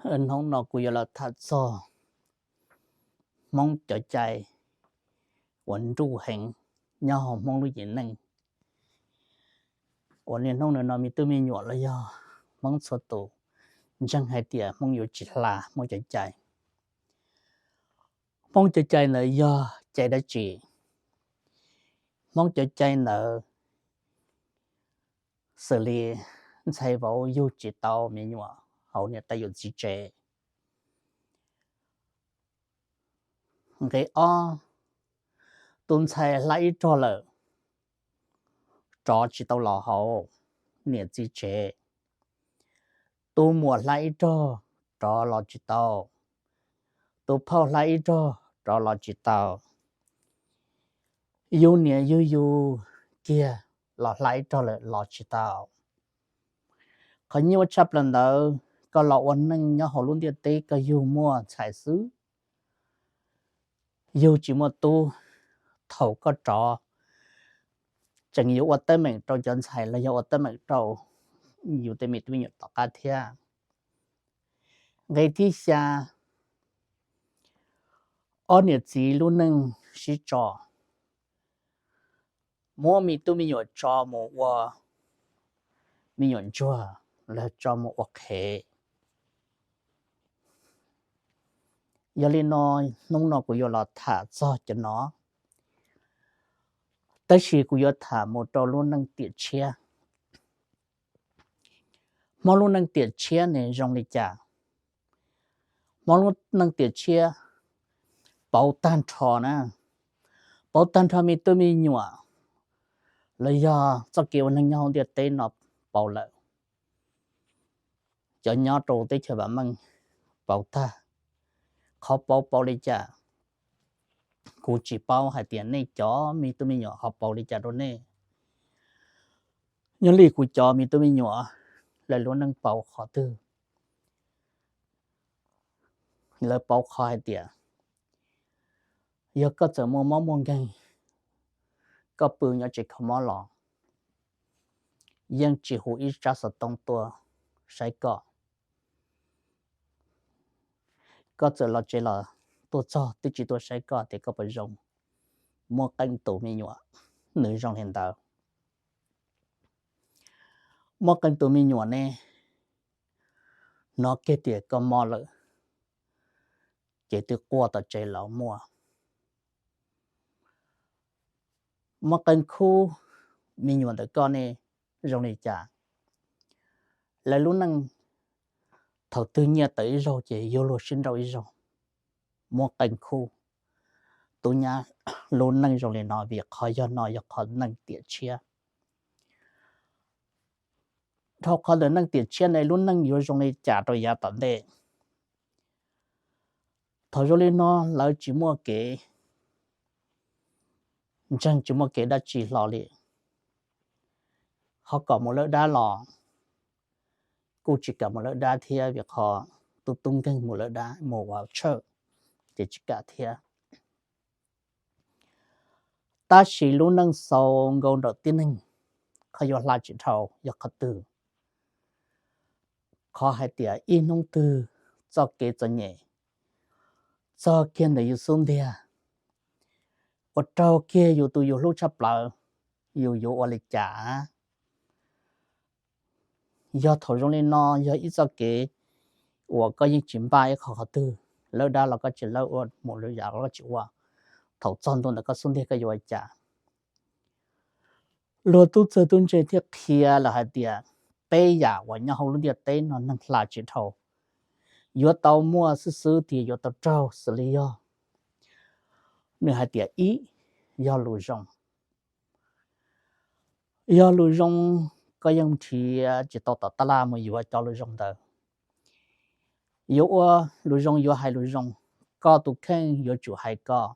Hnub no kuv yuav los tham txog Hmoob cov cai uas nruj heev nyob hauv Hmoob lub yim neej, uas niaj hnub no me tub me nyuam los yog Hmoob txhua tus ntseeg hais tias Hmoob yuav tsis hla Hmoob cov cai. Hmoob cov cai ntawd yog cai dab tsi? Hmoob cov cai ntawd xws li ntxhais vauv yug tsis tau me nyuam hauv niam tais yawm txiv tsev. Nqe ob, tus ntxhais hla ib rog lawm, rov tsis tau los hauv niam txiv tsev. Tus muam hla ib rog, rov los tsis tau. Tus phauj hla ib rog, rov los tsis tau. Yug niam yug yus kiag los hla ib rog lawm los tsis tau. Qhov nyuaj tshaj plaws ntawd, koj los ua neej nyob hauv lub ntiaj teb koj yug muaj ntxhais xwb, yug tsis muaj tub. Thaum koj rov, tseem yuav ua teeb meem rau cov ntxhais los yog ua teeb meem rau yus tej me tub me nyuam tom qab thiab. Nqe thib xya, ob niam txiv lub neej sib tso, muab me tub me nyuam tso mus ua me nyuam ntsuag los tso mus ua qhev. Yog li no, hnub no kuv yuav los tham txog cov no, tab sis kuv yuav tham mus rau lub neej tiam tshiab. Hmoob lub neej tiam tshiab ne zoo li cas? Hmoob lub neej tiam tshiab pauv tag nrho na, pauv tag nrho me tub me nyuam los yog txoj kev ua neeg nyob hauv ntiaj teb no pauv lawm. Cov nyob rau teb chaws vam meej pauv tag. Qhov pauv pauv li cas, kuv tsis paub hais tias nej cov me tub me nyuam ho pauv li cas rau nej. Nyob li kuv cov me tub me nyuam, lawv lub neej pauv qhov twg? Lawv pauv qhov hais tias, yog koj txawm muaj mob muaj nkeeg, koj pw nyob tsev kho mob los yeej tsis hu ib tsab xov tooj tuaj saib koj. Koj txawm los tsev los tuaj txog twb tsis tuaj saib koj tias koj puas zoo. Muaj qee tus me nyuam nws zoo li ntawd. Muaj qee tus me nyuam ne, hnov kiag tias koj mob lawm ces twb quaj tom tsev los muaj. Muaj qee khub me nyuam ntawm koj ne zoo li cas? Lawv lub neej thaum twg nyiaj tawm ib zaug ces yuav luag sib nrauj ib zaug. Muaj qee khub tub nyab lub neej zoo li no vim qhov yog no yog qhov neej tiam tshiab. Dhau qhov ntawm neej tiam tshiab ne lub neej yuav zoo li cas rau yav tom ntej? Thaum zoo li no lawv tsis muaj kev ntseeg, tsis muaj kev dab tsi hlo li. Ho kom mus lawb dab los kuj tsis kam mus lawb dab thiab vim qhov tub tub nkeeg mus lawb dab mus ua tshawj ces tsis kam thiab. Tab sis lub neej xaus nkaus nram tib neeg, qhov yuav hla tsis dhau yog qhov twg? Qhov hais tias ib hnub twg txoj kev txom nyem txog kiag ntawm yus xub ntiag, ua raug kiag yus tus yus hlub tshaj plaws, yus yuav ua li cas? Yog thaum zoo li no yog ib txoj kev uas koj yeej tsis npaj ib qho qhov twg, lawb dab los koj tsis lawb, ua mus lawm yam los koj tsis ua, thaum txog ntua ntawm koj xub ntiag koj yuav ua cas? Luag tub txawg tub ntse thiaj qhia lawm hais tias peb yam uas nyob hauv lub ntiaj teb no neeg hla tsis dhau, yuav tau muaj xwb xwb tias yuav tau raug xws li yog, nws hais tias ib, yog lus zoo. Yog lus zoo, koj yeej nrhiav tsis tau tom tab laj mus yuav cov lus zoo ntawd. Yuav ua lus zoo yuav hais lus zoo, koj tus kheej yuav tsum hais koj,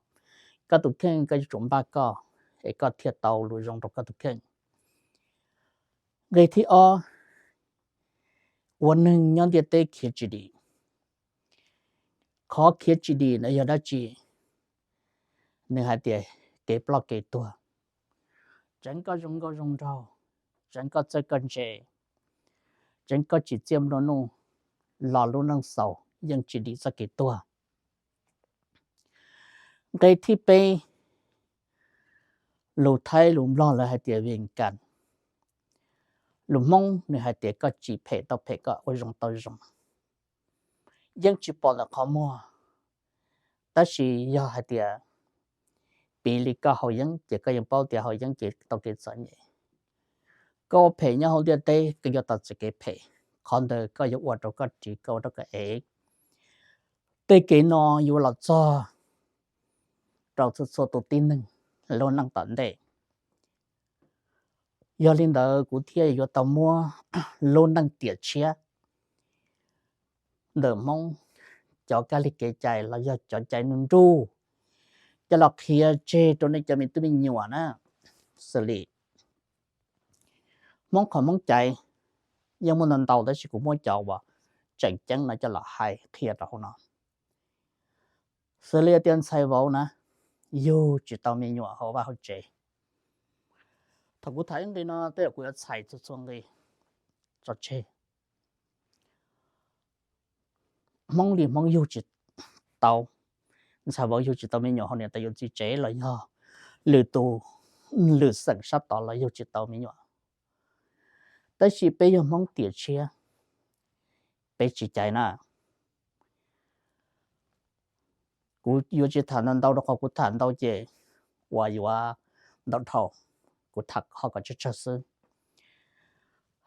koj tus kheej koj yuav tsum npaj koj, es koj thiaj tau lus zoo rau koj tus kheej. Nqe thib ob, ua neeg nyob ntiaj teb khiav tsis dim. Qhov khiav tsis dim ntawd yog dab tsi? Nws hais tias kev ploj kev tuag. Tseev koj zoo nkauj zoo nraug, tseev koj txawj koj ntse, tseev koj tsim txiaj nplua nuj, los lub neej xaus yeej tsis dim txoj kev tuag. Nqe thib peb, lus Thaib lus Nplog lawv hais tias vim kas, lus Hmoob nws hais tias koj tsis phem tau phem, koj ua zoo tau zoo. Yeej tsis pom ntawm qhov muag, tab sis yog hais tias piv li koj haus yeeb ces koj yeej paub tias haus yeeb ces tau kev txom nyem. Koj ua phem nyob hauv ntiaj teb koj yuav tau txoj kev phem, qhov ntawd koj yuav ua rau koj ris, koj ua rau koj ev. Tej kev no yuav los txog rau txhua txhua tus tib neeg lub neej tom ntej. Yog li ntawd kuv thiaj yuav tau muab lub neej tiam tshiab ntawm Hmoob cov kab li kev cai los yog cov cai nruj nruj coj los qhia tseg rau nej cov me tub me nyuam na. Xws li Hmoob qhov Hmoob cai yeej muaj ntau ntau, tab sis kuv muab cov uas tseem ceeb no coj los hais qhia rau hauv no. Xws li tias ntxhais vauv na, yug tsis tau me nyuam hauv vaj hauv tsev. Thaum kuv tham ib nqe no tej zaum kuv yuav txhais txhua txhua nqe tso tseg. Hmoob li Hmoob yug tsis tau, ntxhais vauv yug tsis tau me nyuam hauv niam tais yawm txiv tsev los yog lwm tus, lwm xeem sab tod los yug tsis tau me nyuam. Tab sis peb yog Hmoob tiam tshiab, peb tsis cai na. Kuv yuav tsis tham ntau ntau rau qhov kuv tham ntau ces uas yuav ntau dhau, kuv tham ho kom tsawg tsawg xwb.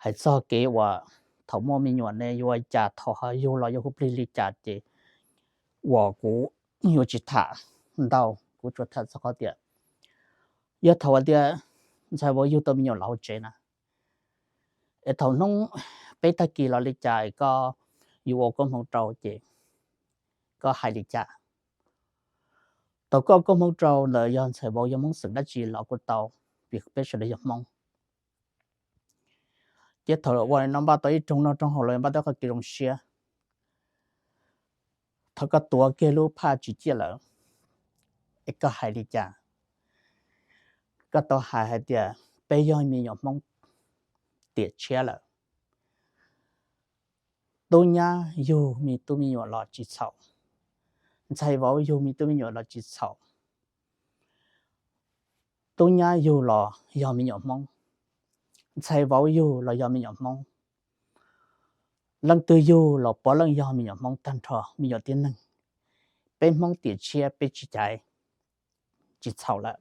Hais txog kev uas thaum muaj me nyuam ne yuav cas, thaum ho yug los yuav hu plig li cas ces uas kuv yuav tsis tham ntau, kuv tsuas tham txog qhov tias yog thaum hais tias ntxhais vauv yug tau me nyuam los hauv tsev na, es thaum hnub peb tag kis los li cas es koj yuav ua koob hmoov rau ces koj hais li cas? Thaum koj ua koob hmoov rau ntawd yog ntxhais vauv yog Hmoob xeem dab tsi los kuj tau, vim peb sawv daws yog Hmoob. Ces thaum ua no npaj tau ib rooj noj rooj haus los npaj tau qhov kev zoo siab. Thaum koj tuav kiag lub phaj tsis ciaj lawm es koj hais li cas? Koj tau hais hais tias peb yog me nyuam Hmoob tiam tshiab lawm. Tub nyab yug me tub me nyuam los tsis txhaum, ntxhais vauv yug me tub me nyuam los tsis txhaum. Tub nyab yug los yog me nyuam Hmoob, ntxhais vauv yug los yog me nyuam Hmoob. Leej twg yug los puav leej yog me nyuam Hmoob tag nrho, me nyuam tib neeg. Peb Hmoob tiam tshiab peb tsis caiv, tsis txhaum lawm.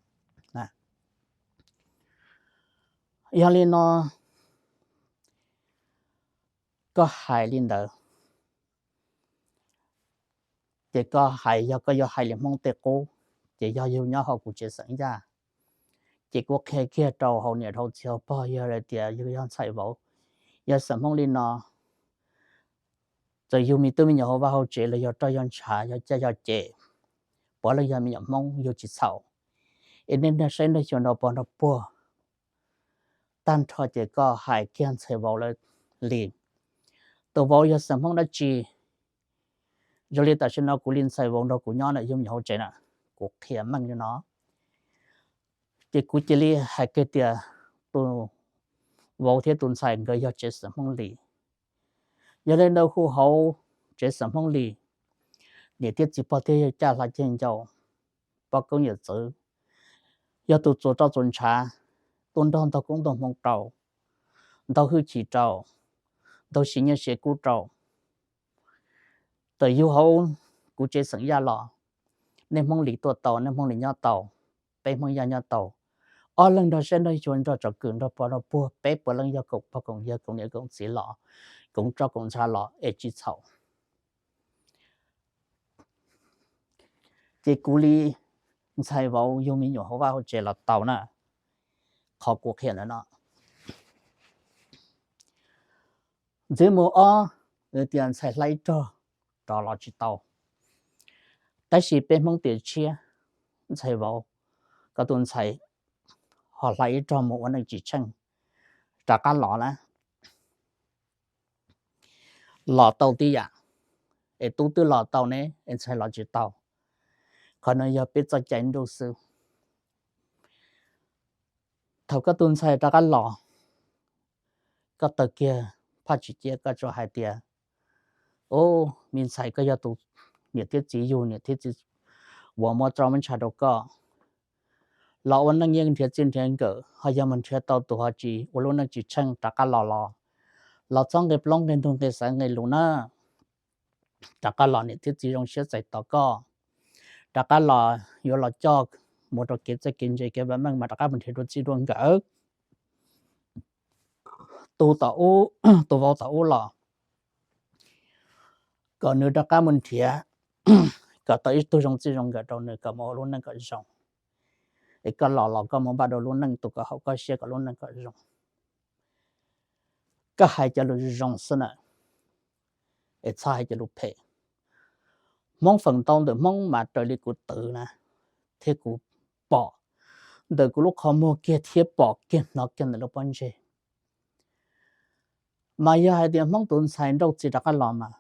Yog li no koj hais li ntawd ces koj hais, yog koj yuav hais li Hmoob tej qub, ces yog yug nyob hauv kuv tsev xeem Yaj, ces kuv qhia kiag rau hauv niam hauv txiv hauv pog, yog hais tias yug yog ntxhais vauv, yog xeem Hmoob li no, txawm yug me tub me nyuam hauv vaj hauv tsev los yog roj yog ntshav yog caj yog ces, puav leej yog me nyuam Hmoob yug tsis txhaum. Es nej nrog saib nrog xyuas nrog pov nrog puag tag nrho ces koj hais kiag ntxhais vauv lawv li, tus vauv yog xeem Hmoob dab tsi. Zoo li tam sim no kuv li ntxhais vauv nrog kuv nyob na, yug me nyuam hauv tsev na, kuv qhia meej li no. Ces kuv cia li hais kiag tias tus vauv thiab tus ntxhais nkawd yog tsev xeem Hmoob Lis. Yog li ntawd hu hauv tsev xeem Hmoob Lis, niam thiab txiv pog thiab yawg caj hla ceg ncau, poj koob yawm txwv, yog tus txuas roj txuas ntshav, tuaj nrog ntau koob ntau hmoov rau, ntau hwj chim rau, ntau siv nyiaj siv kub rau. Txawm yug hauv kuv tsev xeem Yaj los, nej Hmoob Lis tuaj tau, nej Hmoob Lis nyob tau, peb Hmoob Yaj nyob tau, ob leeg nrog saib nrog xyuas nrog tsom kwm nrog pov nrog puag, peb puav leej yog koom pog koom yawg koom niam koom txiv los, koom roj koom ntshav los es tsis txhaum. Ces kuv li ntxhais vauv yug me nyuam hauv vaj hauv tsev los tau na, qhov kuv qhia ntawm no. Ntxiv mus ob, tias ntxhais hla ib rog rov los tsis tau. Tab sis peb Hmoob tiam tshiab, ntxhais vauv, koj tus ntxhais ho hla ib rog mus ua neej tsis tsheej, rov qab los na, los tau tib yam. Es tub twb los tau ne, es ntxhais los tsis tau. Qhov no yog peb txoj cai nruj xwb. Thaum koj tus ntxhais rov qab los, koj taw kiag phaj tsis ciaj, koj tsuas hais tias Ub, me ntxhais, koj yog tus niam thiab txiv yug, niam thiab txiv uas muab txoj hmoov ntshaw rau koj. Los ua neej yeej nrhiav txij nrhiav nkawm, ho yog mus nrhiav tau tus ho tsis ua lub neej tsis tsheej rov qab los los, los txhob nqe plaub nqe ntug nqe xaiv nqe lus na. Rov qab los niam thiab txiv zoo siab txais tos koj. Rov qab los yuav los coj mus rau kev txawj kev ntse kev vam meej mas rov qab mus nrhiav dua txij dua nkawm. Tus tom ub, tus vauv tom ub los, kom nws rov qab mus nrhiav kom tau ib tug zoo txij zoo nkawm rau nws kom mus ua lub neej kom zoo. Es koj los los koj mus npaj dua lub neej tus kom haum koj siab kom lub neej kom zoo. Koj hais cov lus zoo xwb na, es txhob hais cov lus phem. Hmoob feem ntau ntawm Hmoob mas raws li kuv twv na, thiab kuv pom ntawm kuv lub qhov muag kiag thiab pom kiag hnov kiag ntawm lub pob ntseg, mas yog hais tias Hmoob tus ntxhais nrauj txiv rov qab los mas,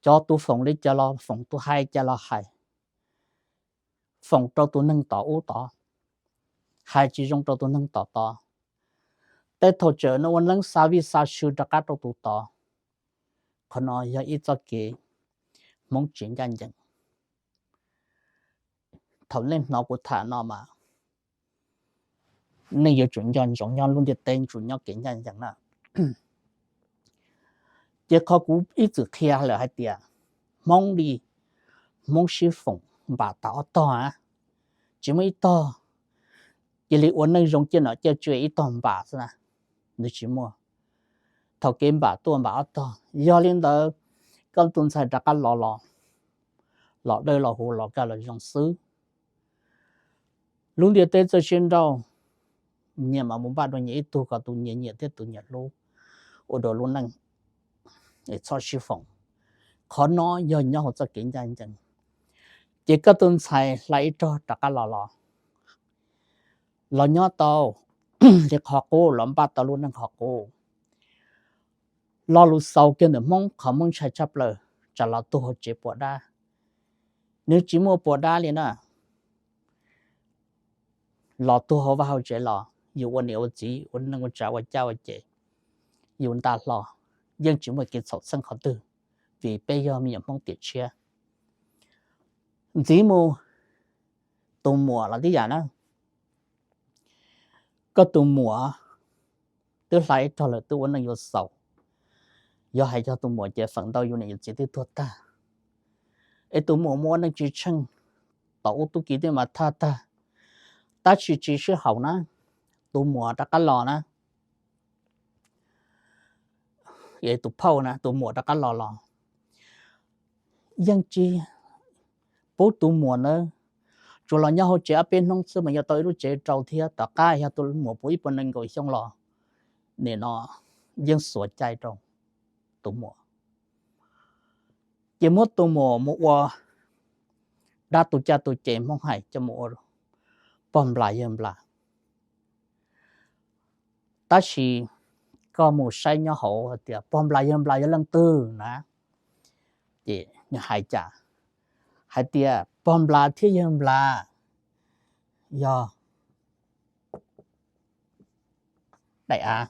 cov tus foom li cas los foom, tus hais cas los hais, foom rau tus neeg tom ub tod, hais tsis zoo rau tus neeg tom tod, tej thaum tseem ua neeb xa vij xa sw rov qab rau tus tod. Qhov no yog ib txoj kev Hmoob tsis ncaj ncees. Thaum nej hnov kuv tham no mas nej yuav tsum nco ntsoov nyob lub ntiaj teb tsum nyob kev ncaj ncees na. Ces qhov kuv ib txwm qhia lawm hais tias Hmoob li, Hmoob sib foom npam tas ob tog a, tsis muaj ib tog cia li ua neej zoo ciaj nom ciaj tswv ib tog npam xwb na, nws tsis muaj. Thaum kev npam tuaj npam ob tog. Yog li ntawd, koj tus ntxhais rov qab los los, los dawb los huv los kaj los zoo xwb. Lub ntiaj teb txawj sib nrauj, nyias mam mus npaj dua nyias ib tug kom tus nyias nyiam thiab tus nyias hlub, ua dua lub neej es txhob sib foom. Qhov no yog nyob hauv txoj kev ncaj ncees. Ces koj tus ntxhais hla ib rog rov qab los los, los nyob tau li qhov qub, los npaj tau lub neej qhov qub. Lo lus xaus kiag ntawm Hmoob, qhov Hmoob ntshai tshaj plaws, tsam los tuag hauv tsev puas dab. Nws tsis muaj puas dab li na. Los tuag hauv vaj hauv tsev los yus ua niam ua txiv ua neej ua tsav ua caj ua ces, yus nta hlo, yeej tsis muaj kev txhaum txheej qhov twg, vim peb yog me nyuam Hmoob tiam tshiab. Ntxiv mus, tus muam los tib yam na. Koj tus muam twb hla ib rog lawm, twb ua neej yuav xaus. Yog hais yog tus muam ces feem ntau yus niam yus txiv twb tuag tag, es tus muam mus ua neej tsis tsheej, tom ub tub ki twb mas thaj tag, tab sis tsis sib haum na, tus muam rov qab los na, tus phauj na, tus muam rov qab los los yeej tsis pub tus muam na, tsuas los nyob hauv tsev ob peb hnub xwb mas yuav tau ib lub tsev rau thiab, tom qab yog tus muam puv ib puas nees nkaum xyoo los, nim no yeej xuas cai rau tus muam. Ces muab tus muam mus ua dab tu caj tu ces Hmoob hais coj mus ua pog nplas yawg nplas. Tab sis koj mus saib nyob hauv hais tias pog nplas yawg nplas yog leej twg na, ces nws hais cas? Hais tias pog nplas thiab yawg nplas yog daim av.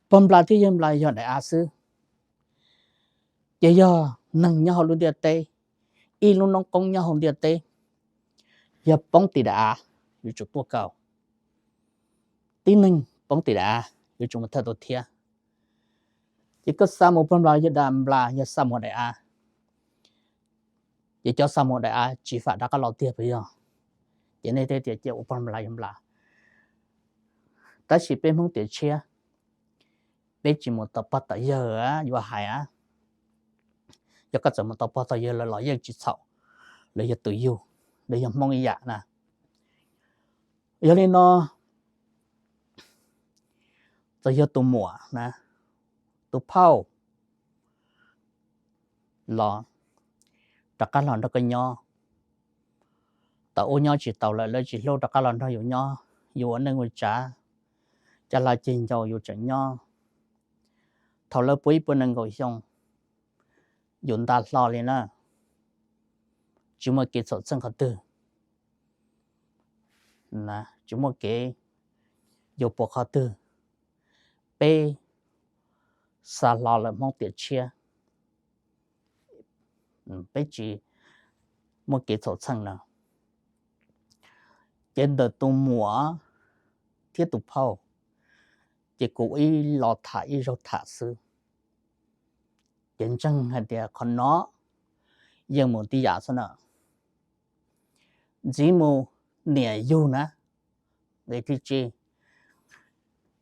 Pog nplas thiab yawg nplas yog daim av xwb. Ces yog neeg nyob hauv lub ntiaj teb, ib lub noob qoob nyob hauv ntiaj teb, yog poob tim daim av, yuav tsum tuaj kaus. Tib neeg poob tim daim av yuav tsum mus thawj tau thiab. Ces koj xa mus pog nplas yawg nplas, yog xa mus daim av, ces cov xa mus daim av tsis fam rov qab los tiag puas yog? Ces nej thiaj tias cia ua pog nplas yawg nplas. Tab sis peb Hmoob tiam tshiab, peb tsis mus tom pog tom yawg yuav hais a. Yog koj txawm mus tom pog tom yawg lawm los yeej tsis txhaum, lawv yog tus yug, lawv yog Hmoob ib yam na. Yog li no, txawm yog tus muam na, tus phauj los rov qab los nrog koj nyob. Tom ub nyob tsis taus lawm, lawv tsis hlub, rov qab los nrog yus nyob, yus ua neej ua tsav, caj las ceg ncau yus tseem nyob. Thaum lawv puv ib puas nees nkaum xyoo, yus nta hlo li na, tsis muaj kev txhaum txheej qhov twg, tsis muaj kev yuav puas qhov twg. Peb xa hlo lawm Hmoob tiam tshiab. Peb tsis muaj kev txhaum txheej no. Ces ntawm tus muam thiab tus phauj, ces kuv ib los tham ib zaug tham xwb. Ces ntseeg hais tias qhov no yeej mus tib yam xwb na. Ntxiv mus niam yug na,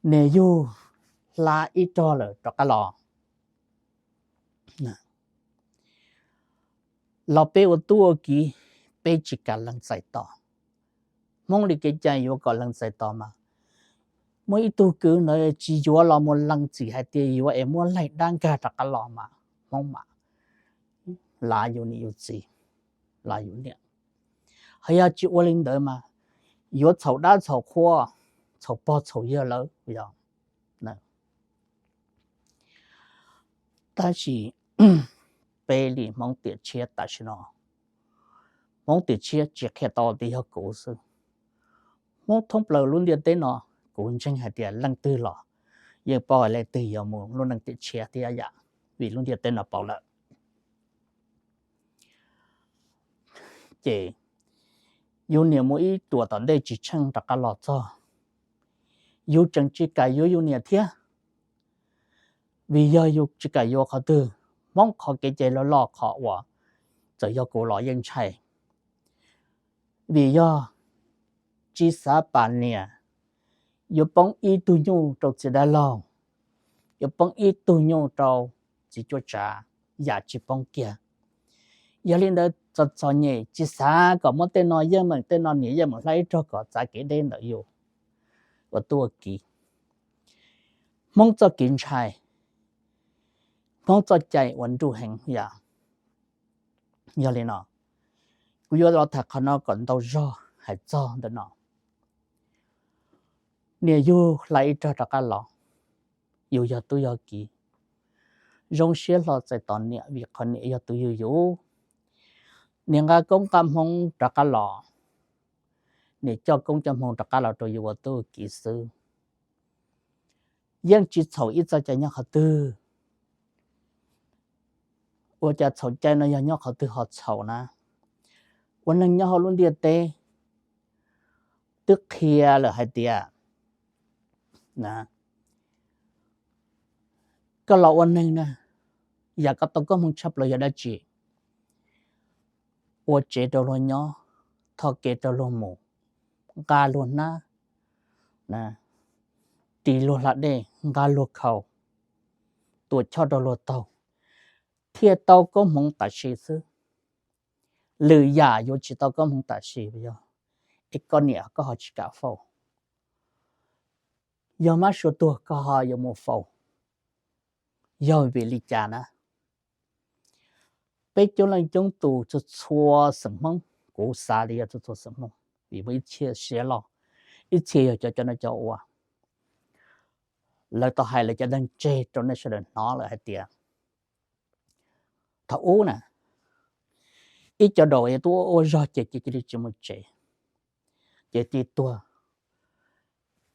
niam yug hla ib rog lawm rov qab los. Los peb ua tub ua kiv, peb tsis kam lees txais tos. Hmoob li kev cai yuav kom lees txais tos mas, muaj ib tug kwv ntawd tsis yuav los mus lees txim hais tias yuav es muab laig dab nkag rov qab los mas Hmoob mam lav yus niam yus txiv, lav yus niam. Hos yog tsis ua li ntawd mas yuav txhaum dab txhaum qhua, txhaum pog txhaum yawg lawm. Tab sis peb li Hmoob tiam tshiab tam sim no, Hmoob tiam tshiab tsis qhia tau tias yog kuv xwb. Hmoob thoob plaws lub ntiaj teb no, kuv ntseeg hais tias leej twg los yeej paub hais leej twg yuav mus lub neej tiam tshiab thiab yam, vim lub ntiaj teb no pauv lawm. Ces yus niam mus ib ruam tom ntej tsis tsheej rov qab los txog, yus tseem tsis kam yuav yus niam thiab. Vim yog yus tsis kam yuav qhov twg, Hmoob qhov kev cai loj loj qhov uas txawm yog kuv los yeej ntshai. Vim yog tsis xav pam niam, yuav poob ib tug nyuj rau txiv dab laug, yuav poob ib tug nyuj rau txiv cuab tsav, yam tsis poob kiag. Yog li ntawd txom txom nyem tsis xav kom muab tej no yeej meem, tej no niam yeej meem hla ib rog kom txav kev deb ntawm yus ua tub ua kiv. Hmoob txoj kev ntshai, Hmoob txoj cai uas nruj heev yam. Yog li no, kuv yuav los tham qhov no kom ntau zog hais txog ntawm no. Niam yug hla ib rog rov qab los, yus yog tub yog kiv, zoo siab hlo txais tos niam vim qhov niam yog tus yug yus. Niam nqa koob nqa hmoov rov qab los, niam coj koob coj hmoov rov qab los rau yus ua tub ua kiv xwb. Yeej tsis txhaum ib txoj cai nyob qhov twg. Ua cas txhaum cai no yog nyob qhov twg ho txhaum na? Ua neeg nyob hauv lub ntiaj teb twb qhia lawm hais tias koj los ua neeg na, yam koj tau koob hmoov tshaj plaws yog dab tsi? Ua tsev rau luag nyob, thov kev rau luag mus, nqa luag hnab, ris luag hla dej, nqa luag khau, tua choj rau luag taug, thiaj tau koob hmoov tam sim xwb. Lwm yam yuav tsis tau koob hmoov tam sim, yog es koj niam koj ho tsis kam faus, yog mab sua tuag koj ho yuav mus faus, yog vim li cas na? Peb coob leej coob tus txhua txhua xeem Hmoob, kuv xav li yog txhua txhua xeem Hmoob, vim muaj ib txhia siab loj, ib txhia yog cov cov no cov ua, lawv tau hais lawv cov neeg tseg rau nej sawv daws hnov lawm hais tias thaum ub na, ib co daus tuaj ua zog ces cia li tsis mus tsev, ces cia li tuag.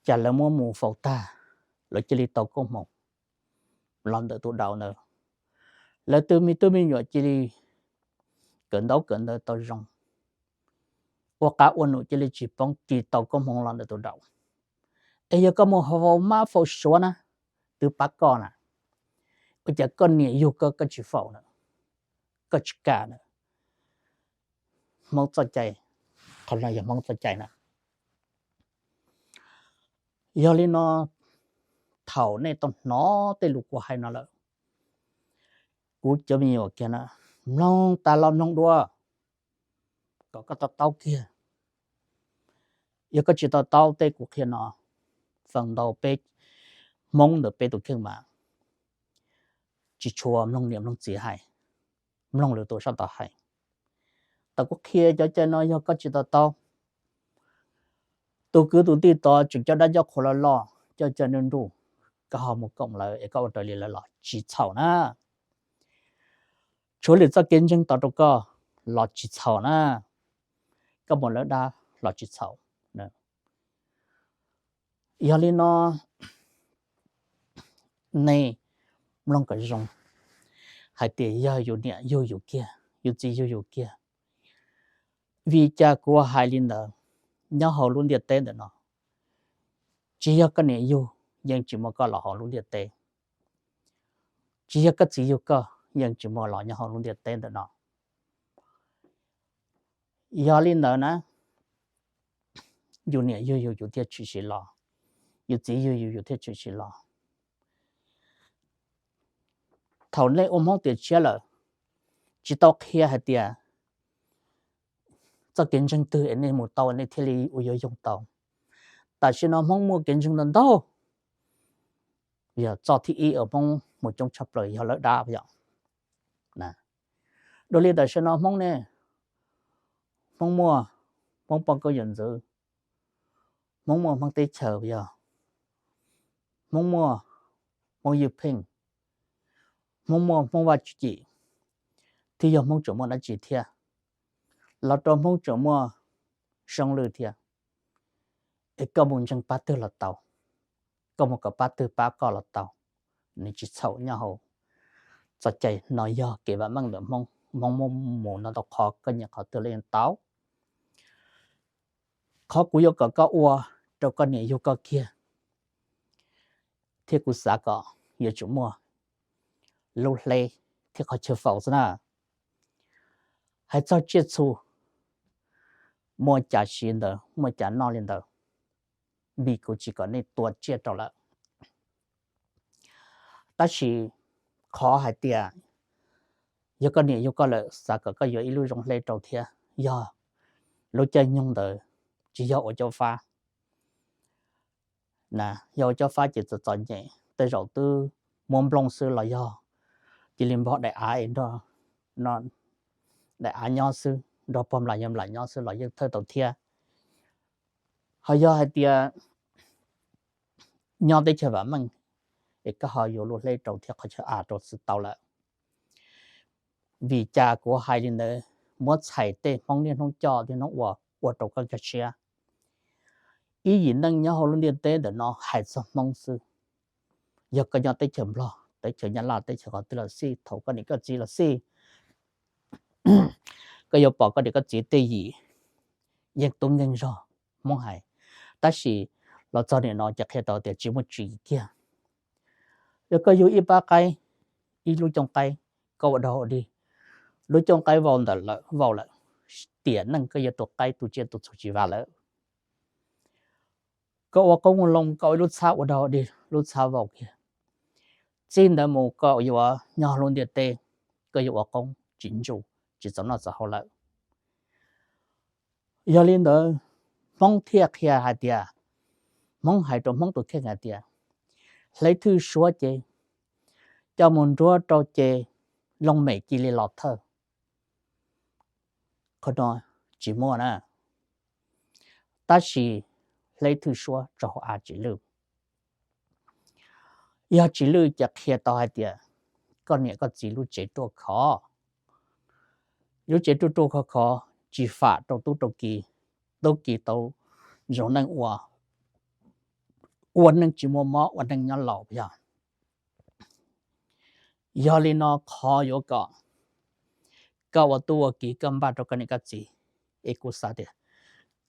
Cas lawv muab mus faus tag, lawv cia li tau koob hmoov los ntawm tus daus ntawd. Lawv tus me tub me nyuam cia li kawm ntaub kawm ntawv tau zoo, ua qab ua num cia li tsis poob, cia li tau koob hmoov los ntawm tus daus. Es yog koj mus faus mab faus suav na, twb pab koj na, ua cas koj niam yug koj koj tsis faus na, koj tsis kam na? Hmoob txoj cai, qhov no yog Hmoob txoj cai na. Yog li no, thaum nej tau hnov tej lus kuv hais no lawm, kuv cov me nyuam kiag na, mloog tas los mloog dua, kom koj to taub kiag. Yog koj tsis to taub tej kuv qhia no, feem ntau peb Hmoob ntawm peb tus kheej mas tsis tshua mloog niam mloog txiv hais, mloog lwm tus sab tod hais. Thaum kuv qhia cov cai no yog koj tsis to taub, tus kwv tus tij tod tseem coj dab coj qhua loj loj, coj cai nruj nruj, koj ho mus koom lawv es koj ua raws li lawv los tsis txhaum na. Tshuav lwm txoj kev ntseeg tod rau koj los tsis txhaum na, koj mus lawv dab los tsis txhaum. Yog li no, nej mloog kom zoo hais tias yog yus niam yug yus kiag, yus txiv yug yus kiag. Vim cas kuv hais li ntawd? Nyob hauv lub ntiaj teb ntawm no, tsis yog koj niam yug yeej tsis muaj koj los hauv lub ntiaj teb, tsis yog koj txiv yug koj yeej tsis muaj los nyob hauv lub ntiaj teb ntawm no. Yog li ntawd na, yus niam yug yus, yus thiaj tshwm sim los, yus txiv yug yus, yus thiaj tshwm sim los. Thaum nej ua Hmoob tiam tshiab lawm, tsis tau qhia hais tias txoj kev ntseeg twg es nej mus tau nej thiaj li ua yuav yoog tau. Tam sim no Hmoob muaj kev ntseeg ntau ntau, yog txoj thib ib uas Hmoob mus coob tshaj plaws yog lawv dab yom. Dua li tam sim no Hmoob ne, Hmoob muaj Hmoob poj koob yawm ntxwv, Hmoob muaj Hmoob teb chaws yog, Hmoob muaj Hmoob ywj pheej, Hmoob muaj Hmoob vaj tswv yim, thiab yog Hmoob tseem muaj dab tsi thiab, los rau Hmoob tseem muaj Soob Lwj thiab. Es koj mus ntseeg pab twg los tau, koj mus kom pab twg pab koj los tau, nws tsis txhaum nyob hauv txoj cai no. Yog kev vam meej ntawm Hmoob, Hmoob muab mus no tau qhov koj nyiam qhov twg los yeej tau. Qhov kuv yuav kom koj ua rau koj niam yug koj kiag, thiab kuv xav kom yuav tsum muaj lub hleb thiab qhov chaw faus xwb na. Hais txog tsiaj txhu, muaj cas siv ntawd, muaj cas noj li ntawd, vim kuv tsis kom nej tua tsiaj rau lawm. Tab sis qhov hais tias yog koj niam yug koj lawm, xav kom koj yuav ib lub zoo hleb rau thiab, yog lub caij nyoog ntawd tsis yog ua caub fab. Yog ua caub fab ces txom txom nyem, tej zaum twb muab nplooj xwb los yog cia li npog daim av, daim av nyob xwb, nrog pog nplam yawg nplam nyob xwb los yeej thawj tau thiab. Ho yog hais tias nyob teb chaws vam meej, es koj ho yuav lub hleb rau thiab qhov chaw av rau xwb tau lawm. Vim cas kuv hais li ntawd? Muab txhais tej Hmoob niaj hnub coj niaj hnub ua, ua rau koj nkag siab. Ib yim neej nyob hauv lub ntiaj teb ntawm no hais txog Hmoob xwb. Yog koj nyob teb chaws Nplog, teb chaws Nyab Laj, teb chaws qhov twg los xij, thaum koj niam koj txiv los xij, koj yuav pom koj niam koj txiv tej yim yeej tub nkeeg zog Hmoob hais. Tab sis los txog nim no ces qhia tau tias tsis muaj tswv yim kiag. Yog koj yug ib pab qaib, ib lub cooj qaib, koj ua dog ua dig, lub cooj qaib vau ntawm lawm vau lawm, tiam neej koj yuav tu qaib tu tsiaj tu txhu tsis vam lawm. Koj ua qoob ua loo, koj ua ib lub txhab ua dog ua dig, lub txhab vau kiag, txij ntawd mus koj yuav nyob lub ntiaj teb, koj yuav ua qoob tsis ntsuj, tsis txaus noj txaus haus lawm. Yog li ntawd, Hmoob thiaj qhia hais tias, Hmoob hais rau Hmoob tus kheej hais tias, hleb thwj suab ces coj mus nruab rau ces looj mem cia li los thawj. Qhov no tsis muaj na. Tab sis hleb thwj suab tso hauv av tsis lwj. Yog tsis lwj ces qhia tau hais tias koj niam koj txiv lub tsev ruaj khov, lub tsev ruaj ruaj khov khov, tsis fam rau tub rau ki, tub ki tau zoo neej ua, ua neej tsis muaj mob, ua neej nyob laus yog. Yog li no qhov yuav kom koj ua tub ua ki koj npaj rau koj niam koj txiv, es kuv xav tias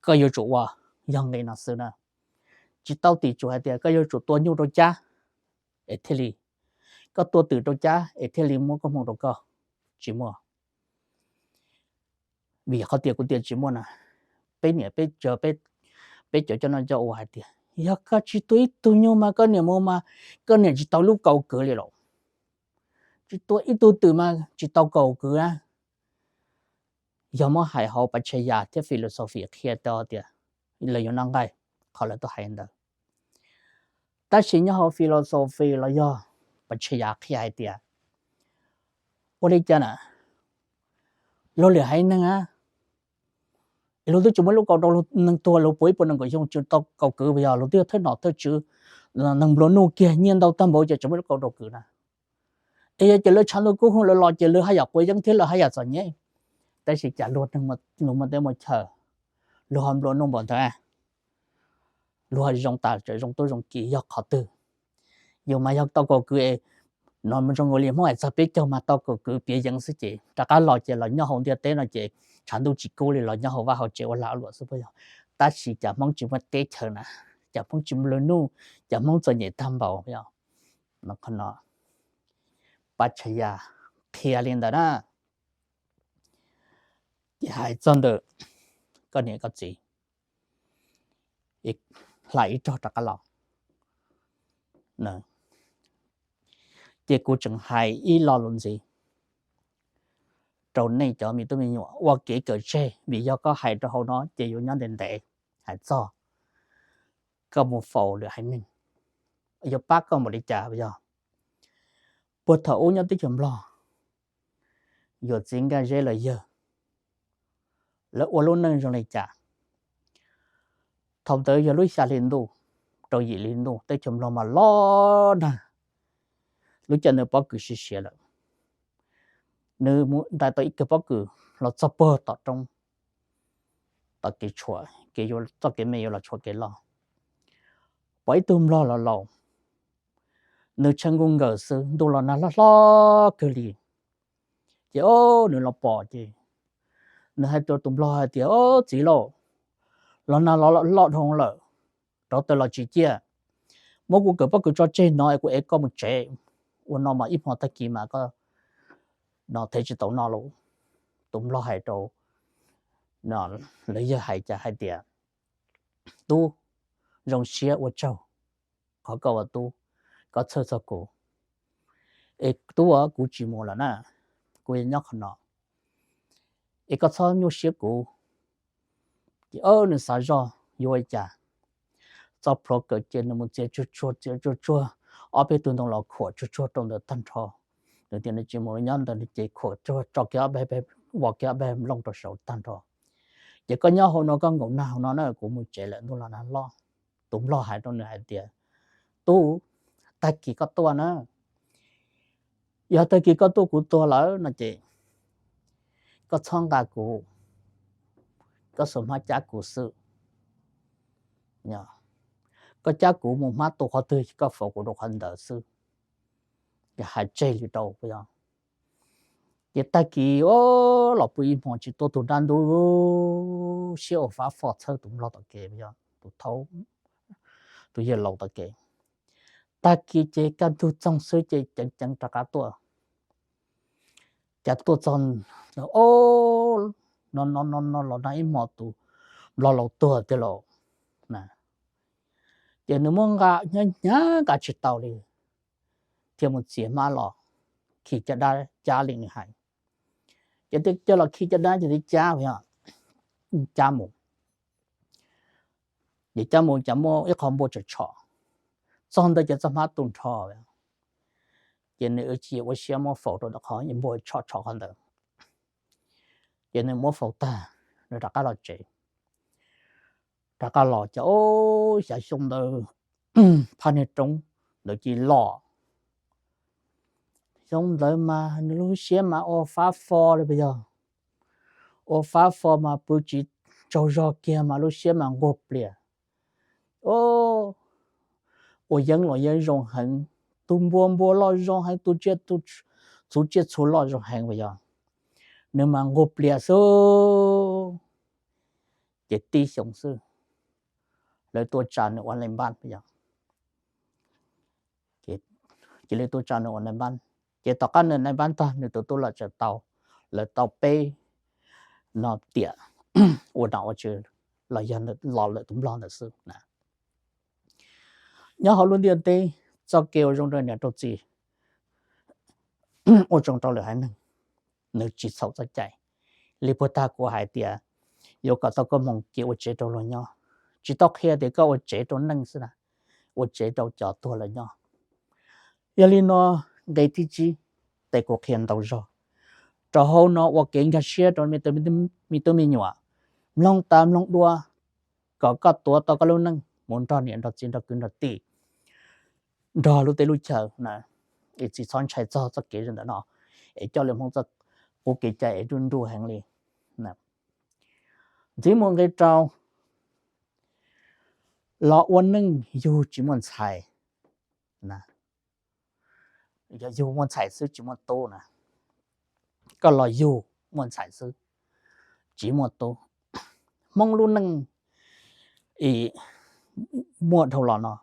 koj yuav tsum ua yog nqe no xwb na. Tsis tau tim tsum hais tias koj yuav tsum tua nyuj rau cab es thiaj li, koj tua twm rau cab es thiaj li muab koob hmoov rau koj. Tsis muaj. Vim qhov tias kuv tias tsis muaj na, peb niam peb txawv, peb cov coj noj coj ua hais tias yog koj tsis tua ib tug nyuj mas koj niam mus mas koj niam tsis tau lub kaus kwv li los, tsis tua ib tug twm mas tsis tau kaus kwv na. Yog muab hais hauv pas tshais yas thiab philosophy qhia tau tias lawv yuav noj nqaij, qhov lawv tuaj hais ntawd. Tab sis nyob hauv philosophy los yog pas tshais yas qhia hais tias, ua li cas na, luag lwm haiv neeg, luag twb tsis muaj lub kaus rau neeg tuag, luag puas ib puas nees nkaum xyoo tsis tau kaus kwv, yog luag twb yog thawj nom thawj tswv, neeg nplua nuj kiag nyiaj ntau tag npaum ces tsis muaj lub kaus rau kwv na. Es yog ces lawv tshav ntuj kub hwj lawv los ces lawv haj yam quav yeeb thiab lawv haj yam txom nyem. Tab sis cas luag neeg, luag muaj teb muaj chaw, luag ho nplua nuj npaum ntawd, luag ho zoo tas tseem zoo tub zoo ki yog qhov twg? Yus mas yog tau kaus kwv es no zoo nkaus li Hmoob hais txog peb caug mas tau kom kwv piav yeev xwb ces rov qab los ces los nyob hauv ntiaj teb no ces tshav ntuj tsis kub li los nyob hauv vaj hauv tsev ua lag luam xwb puas yog? Tab sis cas Hmoob tsis muaj teb chaws na, cas Hmoob tsis muaj lub nuj, cas Hmoob txom nyem tag npaum yog? No, qhov no Paj Tsha Yaj qhia li ntawd na. Ces hais txog ntawm koj niam koj txiv, hla ib rog rov qab los. Ces kuv tseem hais ib lo lus ntxiv rau nej cov me tub me nyuam ua kev kawm tseg, vim yog koj hais rau hauv no ces yuav nyob ntev ntev. Hais txog koj mus faus lwm haiv neeg yuav pab koj npaum li cas yog? Puag thaum ub nyob teb chaws Nplog, yuav txiv Nkaj Zeb los yawg, lawv ua lub neej zoo li cas? Thaum ntawd yog lub xya hli ntuj rau yim hli ntuj, teb chaws Nplog mas los nag, lub caij nws pob kws siav siav lawm, nws mus ntais tau ib kawm pob kws los txog puag tom roob, tom kev tshuam, txoj kev me yuav los tshuam kev loj, pom ib tug nplog los laus, nws tshav nkuj nkawm xwb, ntuj los nag hlob hlob kawg li. Ces o, nws los pom ces nws hais rau tus nplog hais tias, o, txiv lauj, los nag los loj dhau lawm, rauv taws los tsis ciaj, muab kuv kawm pob kws tso tseg no es kuv ev koj mus tsev. Ua no mas ib hmo tag kis mas koj no thev tsis tau noj lauj. Tus nplog hais rau, lawv yawg hais cas hais tias, tub, zoo siab ua tsaug qhov koj ua tub, koj txhawj txog kuv. Es tub, kuv tsis mus lawm na, kuv yuav nyob qhov no, es koj txhob nyuaj siab kuv. Ces nws xav zoj yuav ua cas, txoj plhuav kawm ces nws mus txiav tsuag tsuag txiav tsuag tsuag ob peb tug ntoo los khuam tsuag tsuag rau ntawm tag nrho. Nws tias nws tsis mus, nyob ntawd ces khuam tsuag tso kiag ob peb, vos kiag ob peb nplooj rau saud tag nrho. Ces koj nyob hauv no, koj nkaum nag hauv no na, kuv mus tsev lawm, ntuj los nag hlob. Tus nplog hais rau nws hais tias, tub, tag kis koj tuaj na, yog tag kis koj tuaj kuv tuag lawm no ces koj txhob nqa kuv, koj xuas hmab cab kuv xwb. Koj cab kuv mus hmab tu qhov twg, koj faus kuv rau qhov ntawd xwb. Ces hais tseg li rau, yog. Ces tag kis los pw ib hmo tsis tuaj, tus dab ntub siab ua fab fo txhawb tus nplog tom kev, yog tus thaub, tus yawg laus tom kev. Tag kis ces kaj ntug txoog xwb ces ceev ceev rov qab tuaj. Cas tuaj txog, o, no no no no los nag ib hmo tus nplog laus tuag tiag lauj. Ces nws muab nqa hnyav hnyav nqa tsis tau li, thiaj mus txiav hmab los khi caj dab cab li nws hais. Ces thiaj coj los khi caj dab ces thiaj cab, cab mus. Ces cab mus ces muaj ib qho npua tsom tshom, txog ntawd ces txoj hmab tu nrho. Ces nws ua tsis ua siab muab faus rau ntawm qhov npua tshom tshom qhov ntawd. Ces nws muab faus tag, nws rov qab los tsev. Rov qab los ces o, xya xyoo ntawd phab niag roob ntawd cia li loj. Xyoo ntawd mas nws lub siab mas ua fab fo li puas yog? Ua fab fo mas pw tsis tsaug zog kiag mas lub siab mas nquag plias. Ua yeeb los yeeb zoo heev, tu npua npua loj zoo heev, tu tsiaj, txhu tsiaj txhu loj zoo heev puas yog? Nws mas nquag plias xwb. Ces tib xyoo xwb, lawv tuaj tsa nws ua nai npab puas yog? Ces lawv tuaj tsa nws ua nai npab. Ces tom qab nws nai npab tag, nws tus tub los tseem tau, lawv tau peb no tiam ua nom ua tswv los yog los lawm tus nplog ntawd xwb na. Nyob hauv lub ntiaj teb, txoj kev ua zoo rau niam rau txiv, ua zoo rau lwm haiv neeg, nws tsis txhaum txoj cai li puag ta kuv hais tias yuav kom tau koob hmoov ces ua tsev rau luag nyob. Tsis tau qhia tias koj ua tsev rau neej xwb na, ua tsev rau cov tuag lawm nyob. Yog li no, nqe thib tsib, tes kuv qhia ntau zog rau hauv no ua kev nkag siab rau me tub me nyuam mloog tas mloog dua, kom koj tuav tau koj lub neej mus nrog niam nrog txiv nrog kwv nrog tij, nrog lub teb lub chaw na. Es tsis txhob ntshai txog txoj kev ntawm no, es coj lwm Hmoob txoj qub kev cai es nruj nruj heev li. Ntxiv mus nqe rau, los ua neej yug tsis muaj ntxhais na. yog yug muaj ntxhais xwb tsis muaj tub na. Koj los yug muaj ntxhais xwb, tsis muaj tub. Hmoob lub neej muaj dhau los no,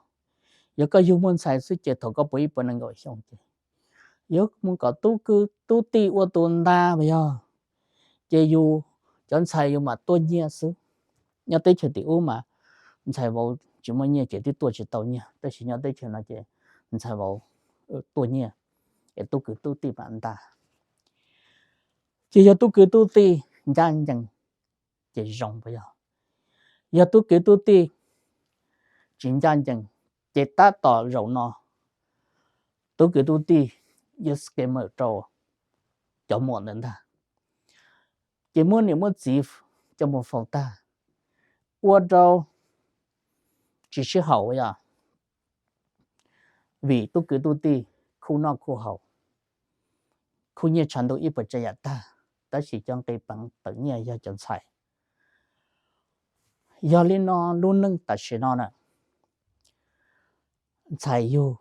yog koj yug muaj ntxhais xwb ces thaum koj puv ib puas nees nkaum xyoo ces yuav mus kom tub kwv tub tij ua tus ntag mas yog, ces yus cov ntxhais yus mam tuaj nyiaj xwb. Nyob teb chaws tim ub mas ntxhais vauv tsis muaj nyiaj ces twb tuaj tsis tau nyiaj, tab sis nyob teb chaws no ces ntxhais vauv tuaj nyiaj es tub kwv tub tij mam ntag. Ces yog tub kwv tub tij ncaj ncees ces zoo, puas yog? Yog tub kwv tub tij tsis ncaj ncees ces tab tom zaum no tub kwv tub tij yuav scammer rau cov muam ntawd ntag. Ces muab niam muab txiv coj mus faus tag, ua rau tsis sib haum, yog vim tub kwv tub tij khuj noj khuj haus, khuj nyiaj tshav ntuj ib puas tsav yam tag, tab sis cov nqe peev tawm nyiaj yog cov ntxhais. Yog li no lub neej tam sim no na, ntxhais yug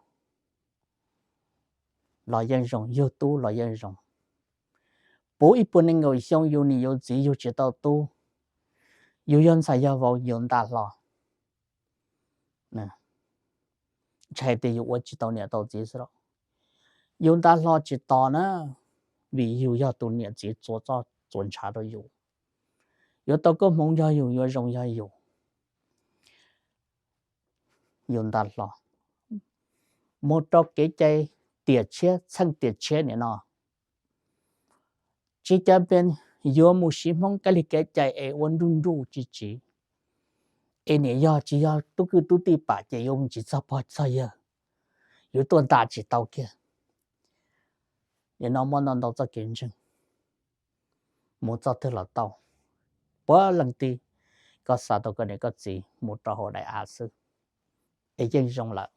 los yeej zoo, yug tub los yeej zoo. Puv ib puas nees nkaum xyoo yus niam yus txiv yug tsis tau tub, yus yog ntxhais yog vauv yus nta hlo, ntshai tias yus ua tsis tau niam tau txiv xwb los. Yus nta hlo tsis tos na, vim yus yog tus niam txiv txuas ntshav rau yus, yuav tau koob hmoov yog yus, yuav zoo yog yus. Yus nta hlo mus rau kev cai tiam tshiab txheej tiam tshiab nim no, tsis cam pes yuav mus siv Hmoob kab li kev cai es ua nruj nruj tsis tsiv, es niam yog tsis yog tub kwv tub tij pam ces yuav mus tsis txog pog txog yawg, yuav tuaj nta tsis tau kiag. Nim no muaj ntau ntau txoj kev ntseeg mus txoj twg los tau, puav leej tib, koj xa tau koj niam koj txiv mus rau hauv daim av xwb es yeej zoo lawm.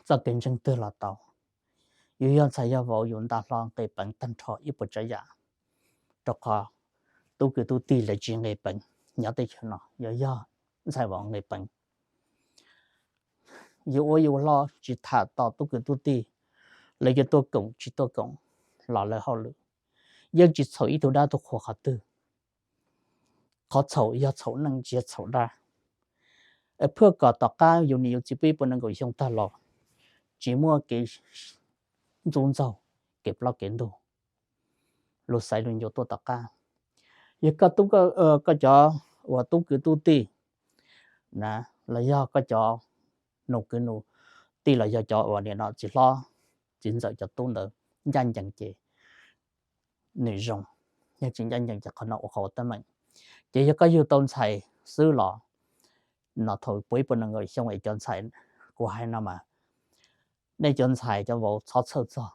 Txoj kev ntseeg twg los tau, yus yog ntxhais yog vauv yus nta hlo nqe peev tag nrho ib puas tsav yam, rau qhov tub kwv tub tij lawv tsis nqe peev. Nyob teb chaws no yog, yog ntxhais vauv nqe peev, yus ua yus hlo tsis tham tos tub kwv tub tij, lawv yuav tuaj koom tsis tuaj koom los lawv hauj lwm, yeej tsis txhaum ib tug dab tug qhua qhov twg. Qhov txhaum yog txhaum neej tsis yog txhaum dab. Phaj kom tom qab yus niam yus txiv puv ib puas nees nkaum xyoo tag los tsis muaj kev ntxub ntxaug, kev plaub kev ntug, lus xaiv lus ncua tuaj tom qab. Yog koj tub, koj cov uas tub kwv tub tij na, los yog koj cov nus kwv nus tij los yog cov uas nim no txiv hlob txiv ntxawm cov tub ntawd ncaj ncees ces nws zoo, yog tsis ncaj ncees ces qhov no ua qhov ua teeb meem. Ces yog koj yug tau ntxhais xwb los, no thaum puv ib puas nees nkaum xyoo es cov ntxhais, kuv hais no mas, nej cov ntxhais cov vauv txhob txhawj txog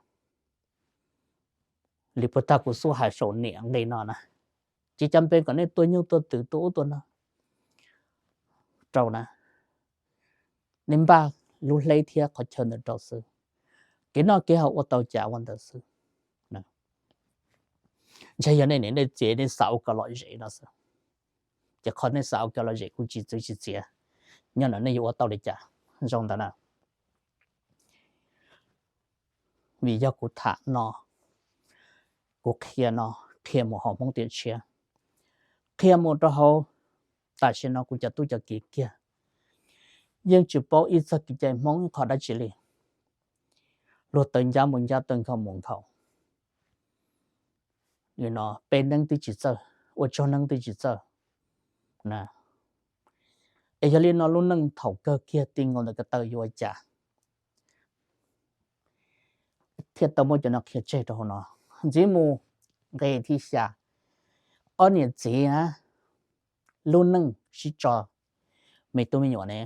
li puag ta kuv xub hais saum niam nqe no na. Tsis cam pes kom nej tuaj nyuj tuaj twm tuaj ub tuaj no rau na, nej npaj lub hleb thiab qhov chaw ntawd rau xwb. Kev noj kev haus ua tau cas ua ntawd xwb. Ntshe yog nej niam nej txiv nej xav ua kom lom zem no xwb, ces qhov nej xav ua kom lom zem kuj tsis txwv tsis txiav, nyob ntawm nej yuav ua tau li cas zoo ntawd na. Vim yog kuv tham no, kuv qhia no, qhia mus hauv Hmoob tiam tshiab, qhia mus rau hauv tam sim no kuv cov tub cov kiv kiag, yeej tsis paub ib txog kev cai Hmoob ib qho dab tsi li. Luag taw ncab mus ncab, taw nkhaus mus nkhaus, peb neeb twb tsis txawj, ua tsaug neeb twb tsis txawj na. Es yog li no lub neej thaum kawg kiag ti nkaus ntawm ko taw yuav ua cas thiaj tau muab cov no qhia tseg rau hauv no. Ntxiv mus nqe thib xya, ob niam txiv na, lub neej sib tso, me tub me nyuam ne.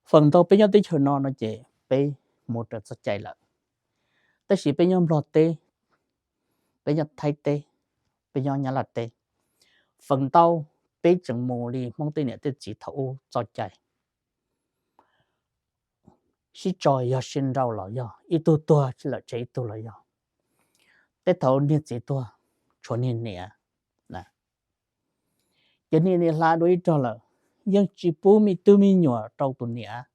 Feem ntau peb nyob teb chaws no no ces peb mus raws txoj cai lawm, tab sis peb nyob Nplog teb, peb nyob Thaib teb, peb nyob Nyab Laj teb, feem ntau peb tseem mus li Hmoob tej niam tej txiv thaum ub txoj cai. Sib tso yog sib nrauj los yog, ib tug tuag lawm tseg ib tug los yog. Tej thaum niag txiv tuag, tshuav niag niam, ces niag niam hla dua ib rog lawm, yeej tsis pub me tub me nyuam rau tus niam,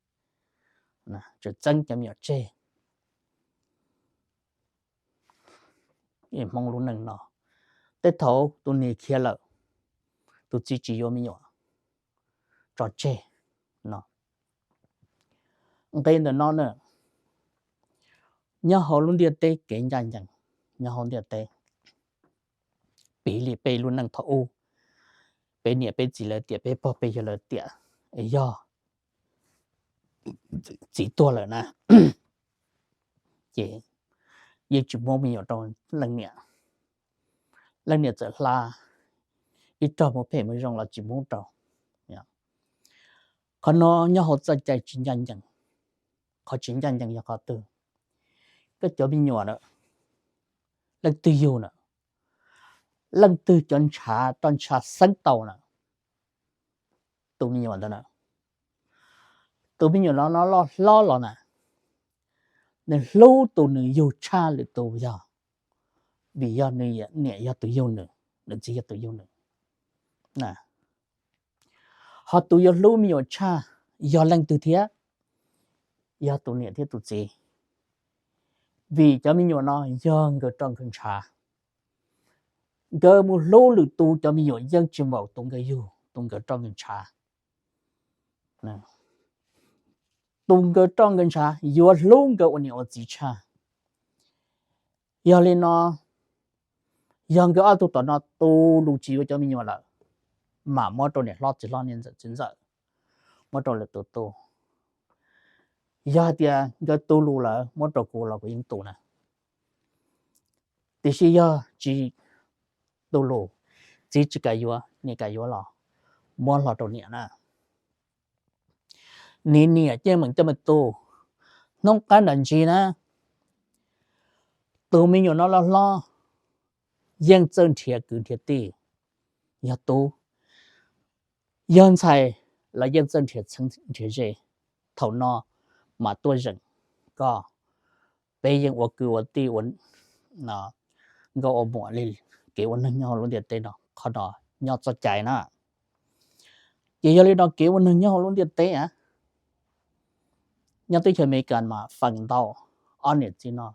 tseem txeeb cov me nyuam tseg. Hmoob lub neej no, tej thaum tus niam khiav lawm, tus txiv tsis yuav me nyuam tso tseg no. Nqe ntawm no na, nyob hauv lub ntiaj teb kev ncaj ncees, nyob hauv ntiaj teb, piv li peb lub neej thaum ub, peb niam peb txiv lawv tiam, peb pog peb yawg lawv tiam, yog txiv tuag lawm na, ces yeej tsis muab me nyuam rau leej niam. Leej niam txawm hla ib rog mus phem mus zoo los tsis muab rau. Qhov no nyob hauv txoj cai tsis ncaj ncees. Qhov tsis ncaj ncees yog qhov twg? Koj cov me nyuam na, leej twg yug na, leej twg cov ntshav roj ntsha xeeb tau na, tus me nyuam ntawd na, tus me nyuam no no loj hlob los na, nws hlub tus nws yug tshaj lwm tus yog vim yog nws niam yog tus yug nws, nws txiv yog tus yug nws. Ho tus yuav hlub me nyuam tshaj yog leej twg thiab? Yog tus niam thiab tus txiv, vim cov me nyuam no yog nkawd roj nkawd ntshav. Nkawd mus hlub lwm tus cov me nyuam yeej tsis npaum tus nkawd yug, tus nkawd roj nkawd ntshav. Tus nkawd roj nkawd ntshav yuav hlub nkawd ua niam ua txiv tshaj. Yog li no, yog nkawd ob tug tom no tu lus tsis yuav cov me nyuam lawm, mam muab rau niam hlob txiv hlob niam ntxawm txiv ntxawm, muab rau lwm tus tu. Yog hais tias nkawd tu lus lawm muab rau kuv los kuv yeej tu na. Tiam sis yog tsis tu lus, txiv tsis kam yuav, niam kam yuav los muab hlo rau niam na. Niam niam cej meem coj me tub, hnub qab nram ntsis na, tus me nyuam no loj hlob yeej txawj nrhiav kwv nrhiav tij, yog tub, yog ntxhais los yeej txawj nrhiav txheeb nrhiav ze. Thaum no mas tuaj zeem koj, peb yeej ua kwv ua tij ua nkauj ua muam li. Kev ua neeg nyob hauv lub ntiaj teb no qhov no nyob txoj cai na. Ces yog li no kev ua neeg nyob hauv lub ntiaj teb a, nyob teb chaws Amelikas mas feem ntau ob niam txiv no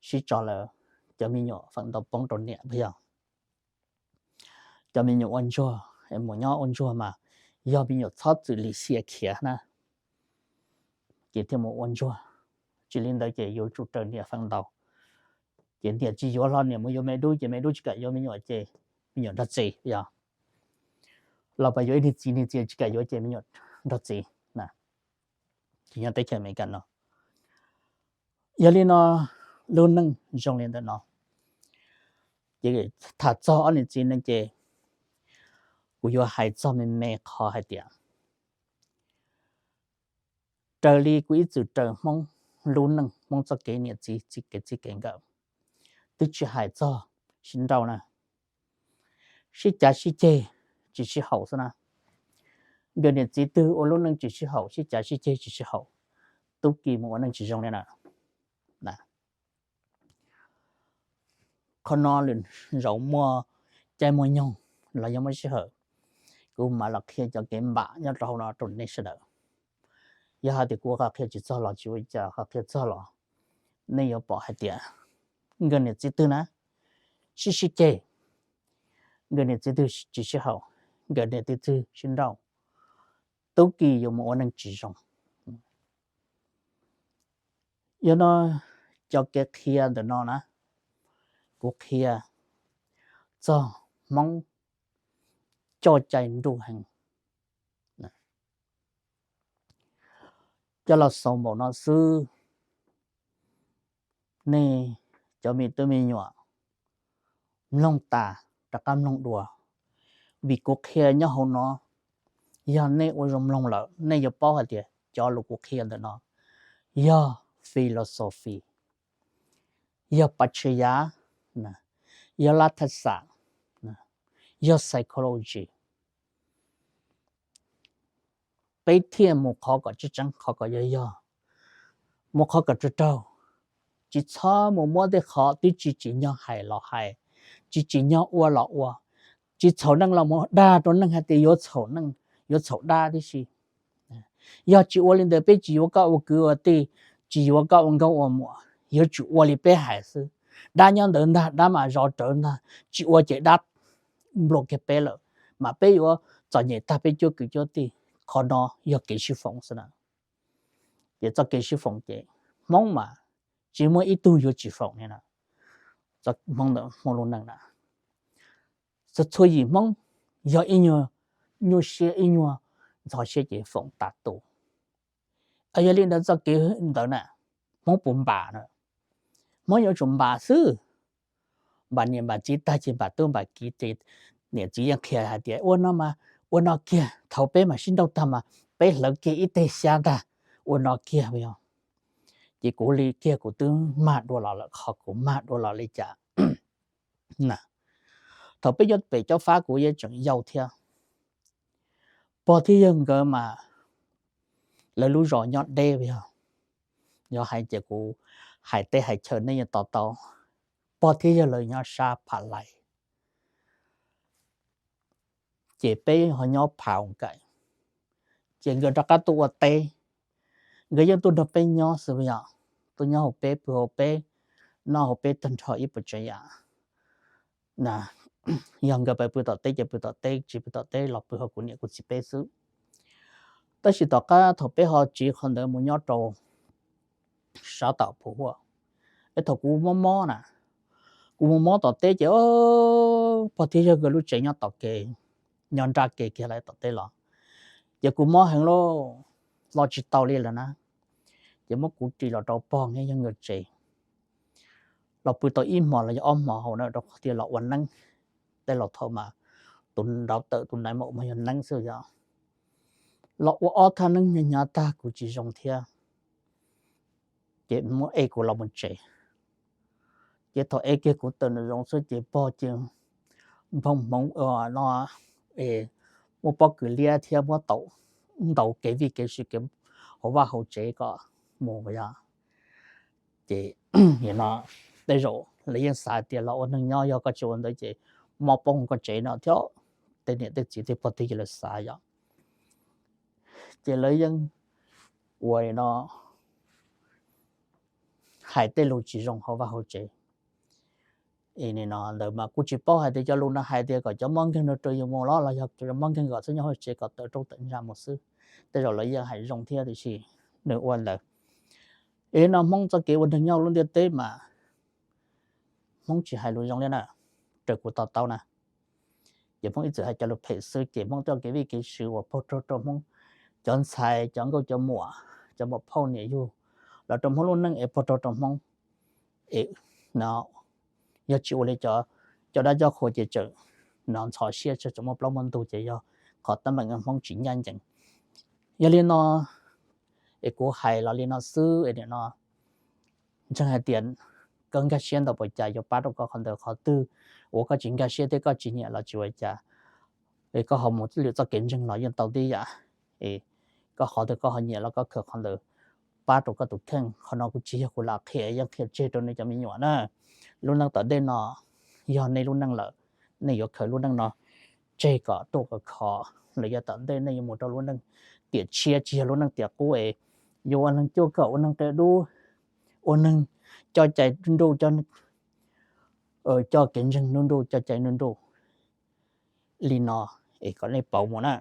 sib tso lawm, cov me nyuam feem ntau poob rau niam puas yog? Cov me nyuam ua ntsuag, mus nyob ua ntsuag mas yog me nyuam txhob txwm lim hiam khiav na, ces thiaj mus ua ntsuag. Tsis li ntawd ces yuav tsum raws niam feem ntau. Ces niam tsis yuav hlo niam mus yuav me dub, ces me dub tsis kam yuav me nyuam ces me nyuam nrog txiv yog, los pas yuav ib niag txiv, niag txiv tsis kam yuav ces me nyuam nrog txiv. Ces nyob teb chaws Amelikas no, yog li no lub neej zoo li ntawm no. Ces tham txog ob niam txiv no ces kuv yuav hais txog me me qhov hais tias raws li kuv ib txwm raws Hmoob lub neej, Hmoob txoj kev niam txiv, txiv kev txij kev nkawm, twb tsis hais txog sib nrauj na, sib cav sib ceg tsis sib haum xwb na. Nkawd niam txiv twg ua lub neej tsis sib haum, sib cav sib ceg tsis sib haum, tub ki mus ua neej tsis zoo li na. Qhov no lwm zaus muaj caij muaj nyoog los yog muaj sij hawm, kuv mam los qhia cov kev npam nyob rau hauv no rau nej sawv daws. Yog hais tias kuv qhia tsis txog los tsis ua cas, qhia txog los nej yuav pom hais tias nkawd niam txiv twg na sib sib ceg, nkawd niam txiv twg tsis sib haum, nkawd niam txiv twg sib nrauj, tub ki yuav mus ua neej tsis zoo. Yog no cov kev qhia ntawm no na, kuv qhia txog Hmoob coj cai nruj heev. Coj los xaus npaum no xwb, nej cov me tub me nyuam mloog tas rov qab mloog dua, vim kuv qhia nyob hauv no, yog nej ua zoo mloog lawm nej yuav paub hais tias cov lus kuv qhia ntawm no yog philosophy, yog pab tshwm yav, yog lab thaj xam, yog psychology. Peb thiaj mus qhov kom tseeb tseeb, qhov kom yog yog, mus qhov kom raug raug. Tsis txhob mus muab tej qhov twb tsis tsim nyog hais los hais, tsis tsim nyog ua los ua, tsis txhaum neej los mus dag rau neeg hais tias yuav txhaum neej, yuav txhaum dab tib si. Yog tsis ua li ntawd peb tsis yuav koj ua kwv ua tij, tsis yuav koj ua nkauj ua muam, yuav tsum ua li peb hais xwb. Dab nyob ntawd ntag, dab mas zov rawv ntag, tsis ua ces dab nplua kiag peb lawm, mas peb yuav txom nyem tag peb cuab kwv cuab tij. Qhov no yog kev sib foom xwb na. Ces txoj kev sib foom ces Hmoob mas tsis muaj ib tug yuav tsis foom li na. Hmoob ntawm Hmoob lub neej na, txhua yim Hmoob yog ib nyuag nyuaj siab ib nyuag ntxhov siab ces foom tas tus. Yog li ntawd txoj kev ntawd na, Hmoob puas npam na? Hmoob yuav tsum npam xwb. Npam niam npam txiv tag ces npam tub npam kiv ces niam txiv yeej qhia hais tias ua no mas ua no kiag, thaum peb mam sib nrauj tag mas peb hlawv kiag ib teg xyab ntag, ua no kiag os. Ces kuv li kiag kuv twb mag dua los lawm, qhov kuv mag dua los li cas na, thaum peb nyob pem Cob Fab kuv yeej tseem yau thiab. Pog thiab yawg nkawd mas lawv lub zos nyob deb yog, yog hais ces kuv hais teb hais chaw nej yeej to taub. Pog thiab yawg lawv nyob sab Phav Lais, ces peb ho nyob Phav Nkaim. Ces nkawd rov qab tuaj ua teb, nkawd yeej tuaj nrog peb nyob xwb yog, tuaj nyob hauv peb pw hauv peb, noj hauv peb tag nrho ib puas tsav yam. Yog nkawd pw tom teb ces pw tom teb, tsis pw tom teb los pw hauv kuv niam kuv txiv peb xwb. Tab sis tom qab thaum peb ho tsiv qhov ntawd mus nyob rau sab tom Phu Huaj, es thaum kuv mob mob na, kuv mus mob tom teb ces pog thiab yawg nkawd lub tsev nyob tom kev, nyob nrab kev kiag lawm tom teb los, ces kuv mob heev lauj, los tsis tau li lawm na. Ces muab kuv ris los rau pog thiab yawg nkawd tsev, los pw tau ib hmos los yog ob hmos hauv na, rau qhov tias los ua neeb. Tej laus thaum mas tus nrauv tawm tus naiv mas ua mas yog neeb xwb yog, los ua ob thaj neeb hnyav hnyav tag kuv tsis zoo thiab, ces muab ev kuv los mus tsev. Ces thaum ev kiag kuv tawm nram zoov xwb ces pog ces nphoo hmoov no, muab pob kws liab thiab muab taum ntaus kev vij kev sw kev hauv vaj hauv tsev kom mus yog. Ces no tej zaum lawv yeej xav tias los ua neeg nyob yog koj tsis ua ntawd ces mob poob koj tsev no thiab, tej niam tej txiv tej pog tej yawg lawv xav yog. Ces lawv yeej ua no hais tej lus tsis zoo hauv vaj hauv tsev. No ntawd mas kuj tsis paub hais tias cov lus no hais tias kom cov mob nkeeg no rau yus mus los los yog cov mob nkeeg kom txhob nyob hauv tsev kom tawm rooj tawm ntsa mus xwb. Tej zaum lawv yeej hais zoo thiab tiam sis nws ua ntawd. Es no Hmoob txoj kev ua neeg nyob lub ntiaj teb mas Hmoob tsis hais lus zoo li na, raws kuv to taub na. Ces Hmoob ib txwm hais cov lus phem xwb ces Hmoob txoj kev vij kev sw uas pog rau rau Hmoob cov ntxhais cov nkauj cov muam, cov muam phauj niam yug, los rau Hmoob lub neej es pog rau rau Hmoob. Es no yog tsis ua li cov dab cov qhua ces tseem no ntxhov siab tseem muaj plaub muaj ntug ces yog qhov teeb meem Hmoob tsis ncaj ncees. Yog li no es kuv hais los li no xwb es nim no ntseeg hais tias koj nkag siab ntau npaum cas yuav pab rau koj qhov ntawd, qhov twg uas koj tsis nkag siab thiab koj tsis nyiam los tsis ua cas, es koj ho mus lwm txoj kev ntseeg los yeej tau tib yam. Es koj qhov twg koj ho nyiam los koj khaws qhov ntawd pab rau koj tus kheej. Qhov no kuv tsis yog kuv lam qhia, yeej qhia tseg rau nej cov me nyuam na. Lub neej tom ntej no yog nej lub neej lawm, nej yuav khaws lub neej no tseg kom tuaj kom khov los yog tom ntej nej yuav mus rau lub neej tiam tshiab tsis yog lub neej tiam qub es yuav ua neeg cuaj kom ua neeg qia dub, ua neeg coj cai nruj, coj kev ntseeg nruj nruj, coj cai nruj nruj li no es kom nej pauv mus na.